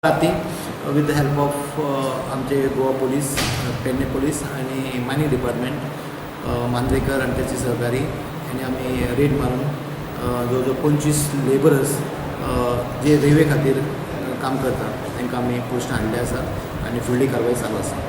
राती with the help of आमचे Goa police, Pedne police आनी मायनींग डिपार्टमेंट, मांद्रेकर आनी त्याचे सहकारी यांनी आमी रेड मारून जवळ जवळ 25 लेबरर्स जे रेल्वे खातीर काम करता, तांकां आमी पोस्ट हाडले आसा आनी फुडली कारवाय चालू आसा.